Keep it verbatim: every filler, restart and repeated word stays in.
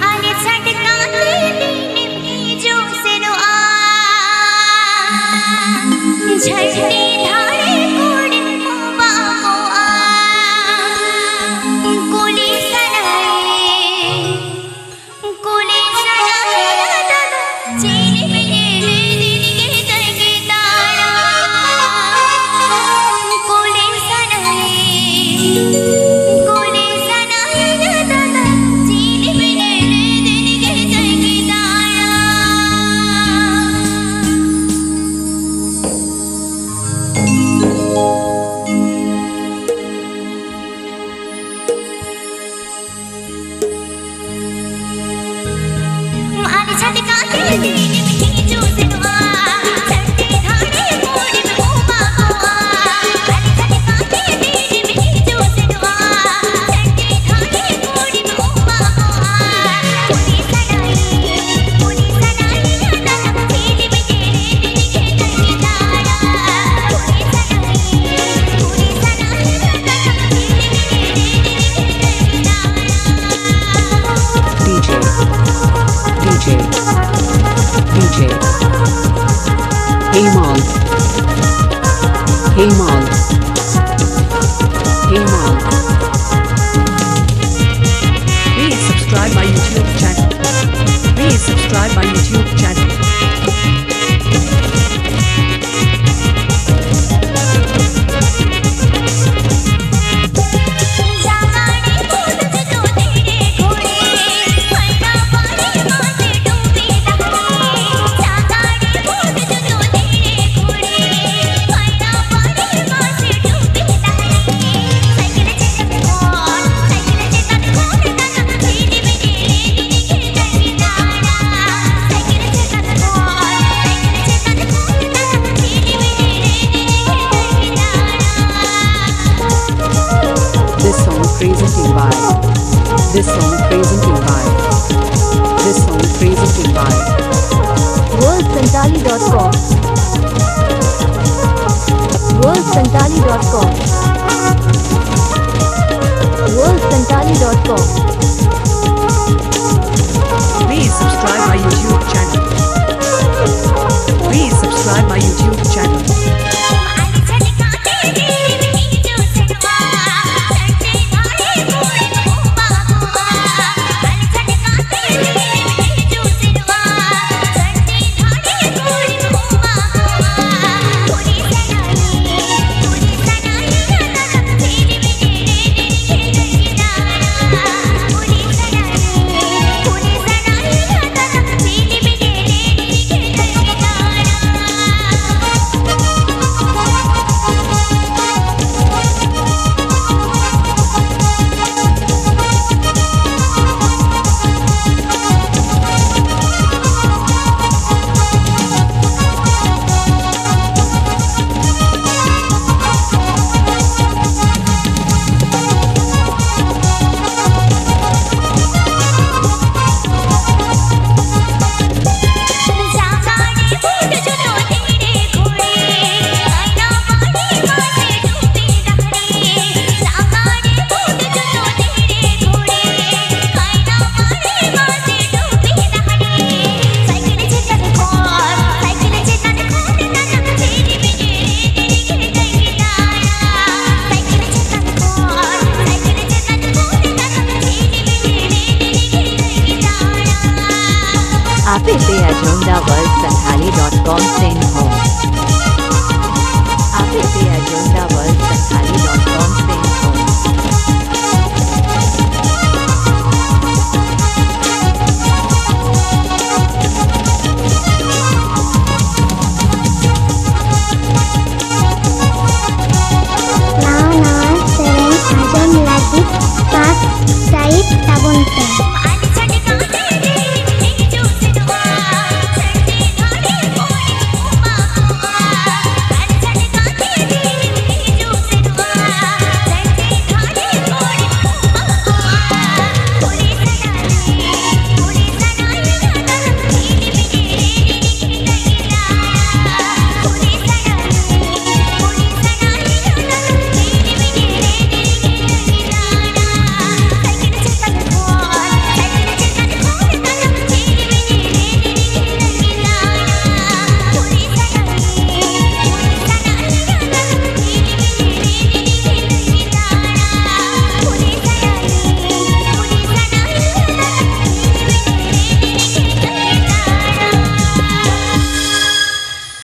ᱟᱞᱮ ᱪᱷᱟᱴᱠᱟ ᱛᱮ ᱫᱤᱱᱮᱢ ᱦᱤᱡᱩᱜ ᱥᱮᱱᱚᱜᱼᱟ, ᱡᱷᱟᱹᱱᱴᱤ ᱫᱷᱟᱨᱮ ᱠᱚᱨᱮᱢ ᱚᱵᱟᱜᱚᱜᱼᱟ᱾ ᱠᱩᱞᱤ ᱥᱟᱱᱟᱭᱮ, ᱠᱩᱞᱤ ᱥᱟᱱᱟᱭᱮ ᱫᱟᱫᱟ, ᱪᱮᱫ ᱮᱢ ᱧᱮᱞ ᱫᱤᱱ ᱜᱮ ᱛᱟᱺᱜᱤ ᱛᱟᱲᱟᱜ᱾ ᱠᱩᱞᱤ ᱥᱟᱱᱟᱭᱮ, ᱠᱩᱞᱤ ᱥᱟᱱᱟᱭᱮ ᱫᱟᱫᱟ, ᱪᱮᱫ ᱮᱢ ᱧᱮᱞ ᱫᱤᱱ ᱜᱮ ᱛᱟᱺᱜᱤ ᱛᱟᱲᱟᱜ᱾ D J, D J, D J, Hemant, Hemant, Hemant. Please subscribe my YouTube channel. Please subscribe my YouTube channel. This song presented by, this song presented by, this song presented by world santali dot com. World Santali dot com. World Santali dot com. Please subscribe my YouTube channel. Please subscribe my YouTube channel. ᱟᱯᱮ ᱯᱮ ᱟᱸᱡᱚᱢ ᱫᱟ world santhali dot com ᱥᱮᱱ